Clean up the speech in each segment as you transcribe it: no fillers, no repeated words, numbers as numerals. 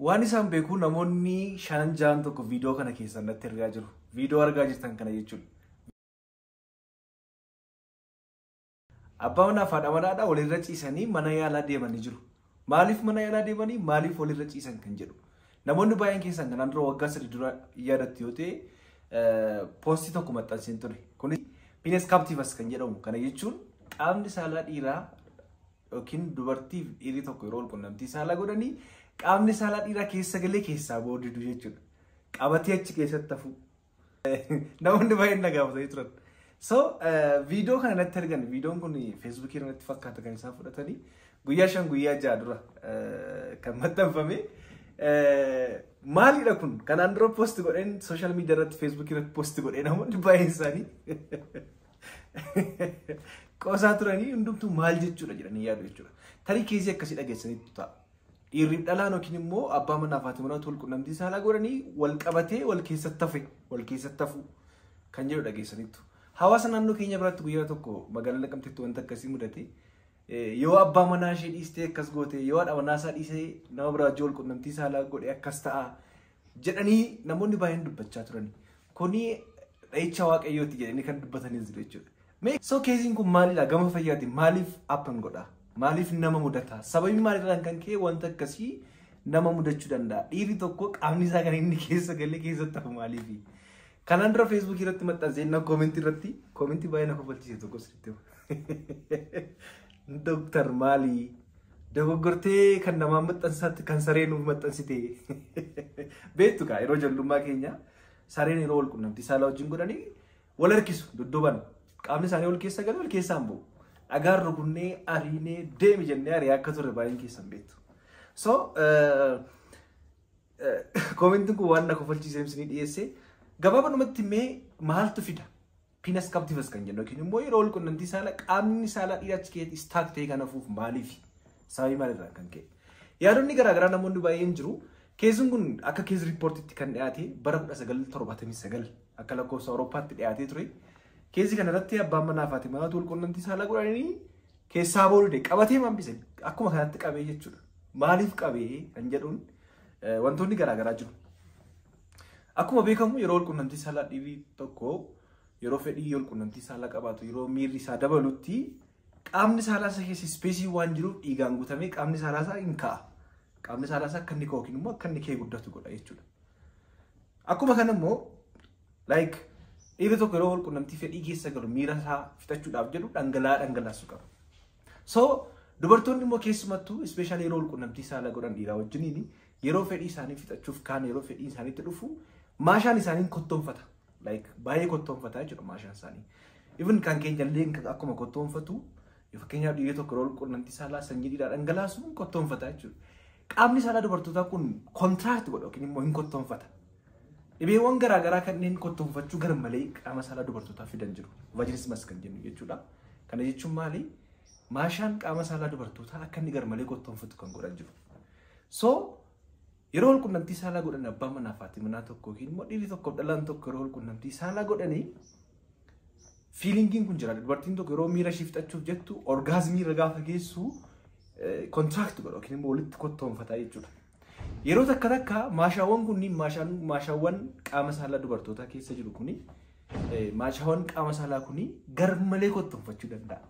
Waan isaan beeku namoonni shanan ja'an tokko viidiyoo kana keessan natti ergaa jiru. Viidiyoo argaa jirtan kana jechuudha. Abbaa manaa fi haadha manaadhaa walirra ciisanii mana yaalaa deemanii jiru. Maaliif mana yaalaa deemanii maaliif walirra ciisan kan jedhu. Namoonni baay'een keessan kanaan dura waggaa 3 dura yaadattu yoo ta'e poostii tokko maxxanseen ture. Kunis penis captivus kan jedhamu. Kana jechuun qaamni saalaa dhiiraa yookiin dubartiif dhiirri tokko yeroo walqunnamtii saalaa godhanii qaamni saalaa dhiiraa keessa galee keessaa boodidu jechuudha. Qabatee achi keessatti hafu. Namoonni baay'een na gaafatanii turan. So viidiyoo kana natti argan. Viidiyoon kun feesbuukii irratti fakkaata kan isaan fudhatanii guyyaa 5 guyyaa 6 dura kan maxxanfame. Maalidha kun? Kanaan dura poost godheen sooshaal miidiyaa irratti feesbuukii irratti poost godhee namoonni baay'een isaanii qoosaa turanii hundumtuu maal jechuudha jedhanii yaadu jechuudha. Tarii keezii akkasii dhageessaniitu ta'a. Dhiirri dhalaan yookiin immoo abbaa manaa fi haati manaatu walqunnamtii saalaa godhanii wal qabatee wal keessatti hafe wal keessatti hafu kan jedhu dhageessaniitu. Hawaasa naannoo keenya biratti guyyaa tokko magaalaa Naqamteetti wanta akkasii mudate. Yoo abbaa manaa ishee dhiistee akkas goote, yoo haadha manaa isaa dhiisee nama biraa wajjin walqunnamtii saalaa godhe akkas ta'a jedhanii namoonni baay'een dubbachaa turani. Kuni dhahicha waaqayyooti jedhanii kan dubbatanis jiru jechuudha. Mee so keeziin kun maalidha? Gama fayyaatiin maaliif happen godha? Maaliif nama mudata? Sababii maalirraan kan ka'e wanta akkasii nama mudachuu danda'a? Dhiirri tokko qaamni isaa kan inni keessa galee keessatti hafu maaliifi? Kanaan dura feesbuukii irratti maxxansee na koomentii irratti koomentii baay'ee na kofalchiise tokko sirriitti. Dooktar maalii? Dogoggortee kan namaa maxxansaatti kan saree nuuf maxxansite. Beektu kaa yeroo ijoollummaa keenya sareen yeroo wal qunnamtii saalaa wajjin godhanii wal harkisu dudduuban qaamni isaanii wal keessa galu wal keessaan bu'u. Dhagaan rukunnee ariinee deemi jennee ari'aa akka turre baay'een keessan beektu. So koomentiin kun waan na kofalchiisee isinii dhiyeesse. Gabaabumatti mee maaltu fida? Penis captivus kan jennu yookiin immoo yeroo walqunnamtii saalaa qaamni saalaa dhiiraa achi keessatti stuck ta'e kan hafuuf maaliif? Sababii maalirraa kan ka'e? Yaadonni garaagaraa namoonni baay'een jiru. Keeziin kun akka case reportiitti kan dhiyaate bara 1979 akka lakkoofsa Awurooppaatti dhiyaatee ture. Keezii kana irratti abbaan manaa fi haati manaatu walqunnamtii saalaa godhanii keessaa boodde qabatee hambise akkuma kanatti qabee jechuudha. Maaliif qabee kan jedhuun wantoonni garaagaraa jiru. Akkuma beekamu yeroo walqunnamtii saalaa dhiirri tokko yeroo fedhii walqunnamtii saalaa qabaatu yeroo miirri isaa dabalutti qaamni saalaa isaa keessa ispeesii waan jiruuf dhiigaan guutamee qaamni saalaa isaa hin ka'a. Qaamni saalaa isaa akka inni ka'u yookiin immoo akka inni ka'ee guddatu godha jechuudha. Akkuma kana immoo like dhiirri tokko yeroo walqunnamtii fedhii keessa galu miira isaa fixachuudhaaf jedhu dhangala'aa dhangalaasuu qaba. So dubartoonni immoo keessumattuu ispeeshaalii yeroo walqunnamtii saalaa godhan dhiiraa wajjiniin yeroo fedhii isaanii fixachuuf kaan yeroo fedhii isaaniitti dhufu maashaan isaanii kottoonfata. Like baay'ee kottoonfata jechuudha maashaan isaanii. Even kan keenya illee akkuma kottoonfatu fakkeenyaaf dhiirri tokko yeroo walqunnamtii saalaa sanyii dhiiraa dhangalaasu kottoonfata jechuudha. Qaamni saalaa dubartootaa kun contract godha yookiin immoo hin kottoonfata. Dhibeewwan garaagaraa kanneen kottoonfachuu garmalee qaama saalaa dubartootaa fidan jiru. Vaginismus kan jennu jechuudha. Kana jechuun maali? Maashaan qaama saalaa dubartootaa akka inni garmalee kottoonfatu kan godhan jiru. So yeroo walqunnamtii saalaa godhan abbaa manaa fi haati manaa tokko yookiin immoo dhiirri tokkoof dhalaan tokko yeroo walqunnamtii saalaa godhanii feelingiin kun jira. Dubartiin tokko yeroo miira ishee fixachuuf jettu orgaazimii irra gaafa geessu contract godha yookiin immoo walitti kottoonfata jechuudha. Yeroo takka takka maashaawwan kunniin maashaawwan qaama saalaa dubartootaa keessa jiru kuni maashaawwan qaama saalaa kuni garmalee kottoonfachuu danda'a.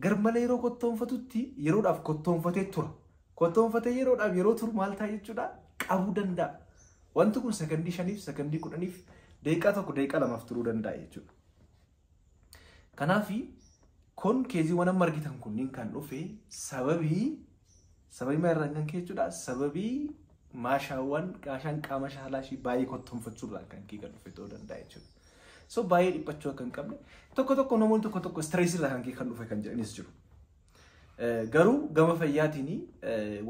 Garmalee yeroo kottoonfatutti yeroodhaaf kottoonfatee tura. Kottoonfatee yeroodhaaf yeroo turu maal ta'a jechuudha qabuu danda'a. Wanti kun sakandii 5 sakandii 10 daqiiqaa 1 daqiiqaa 2 turuu danda'a jechuudha. Kanaaf kun keeziiwwan amma argitan kunniin kan dhufe sababii maalirraan kan ka'e jechuudha. Sababii maashaawwan maashaan qaama saalaa ishee baay'ee kottoonfachuurraan kan ka'e kan dhufe ta'uu danda'a jechuudha. So baay'ee dhiphachuu akka hin qabne tokko tokko namoonni tokko tokko stress irraa kan ka'e kan dhufe kan jedhanis jiru. Garuu gama fayyaatiin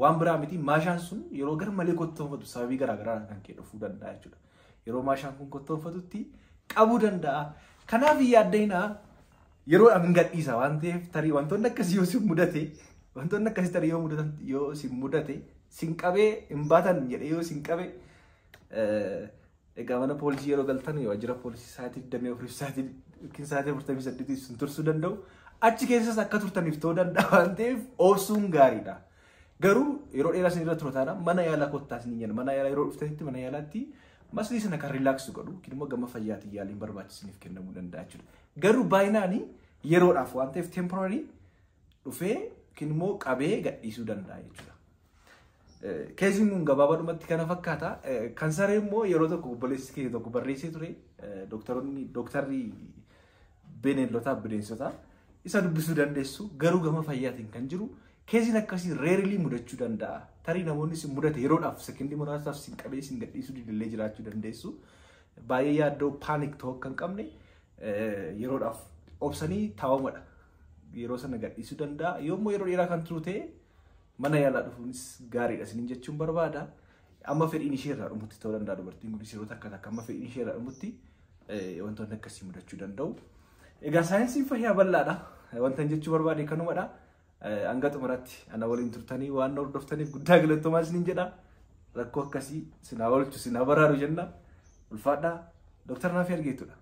waan biraa miti maashaan sun yeroo garmalee kottoonfatu sababii garaagaraa kan ka'e dhufuu danda'a jechuudha. Yeroo maashaan kun kottoonfatutti qabuu danda'a. Kanaaf yaaddeenaa yeroo hin gadhiisa waan ta'eef tarii wantoonni akkasii yoo si mudate wantoonni akkasii tarii yoo mudatan yoo si mudate sin qabee hin baatan jedhee yoo sin qabe egaa mana poolisii yeroo galtan waajjira poolisii sa'aatii 24 sa'aatii yookiin sa'aatii 48 sin tursuu danda'u. Achi keessas akka turtaniif ta'uu danda'a waan ta'eef obsuun gaariidha. Garuu yeroo dheeraa isin irra tura taanaan mana yaalaa kottaa isin jenna. Mana yaalaa yeroo dhuftanitti mana yaalaatti muscle sana kan relax godhu yookiin immoo gama fayyaatiin yaaliin barbaachisaniif kennamuu danda'a jechuudha. Garuu baay'inaan yeroodhaaf waan ta'eef temporary dhufee yookiin immoo qabee gadhiisuu danda'a jechuudha. Caseiin kun gabaabadhumatti kana fakkaata. Kan saree immoo yeroo tokko obboleessi keenya tokko barreessee ture. Dooktaroonni, dooktarri bineeldotaa, bineensotaa isa dubbisuu dandeessu. Garuu gama fayyaatiin kan jiru caseiin akkasii rarely mudachuu danda'a. Tarii namoonni isin mudate yeroodhaaf sekendii muraasaaf isin qabee isin gadhiisuu didillee jiraachuu dandeessu. Baay'ee yaaddoo, panic ta'uu akka hin qabne, yeroodhaaf obsanii taa'umadha. Yeroo sana gadhiisuu danda'a. Yoommoo yeroo dheeraa kan turu ta'e mana yaalaa dhufuunis gaariidha isiniin jechuun barbaada. Amma fedhiin ishee irraa dhumutti ta'uu danda'a, dubartiin kunis yeroo takka takka amma fedhiin ishee irraa dhumutti wantoonni akkasii mudachuu danda'u. Egaa saayinsiin fayyaa bal'aadha. Wanta jechuu barbaade kanumadha. Hanga xumuraatti ana waliin turtanii waan hordoftaniif guddaa galatoomaa isiniin jedha. Rakkoo akkasii sinaa oolchu, sinaa baraaru jenna. Ulfaadhaa. Dooktar Naafii Argeetudha.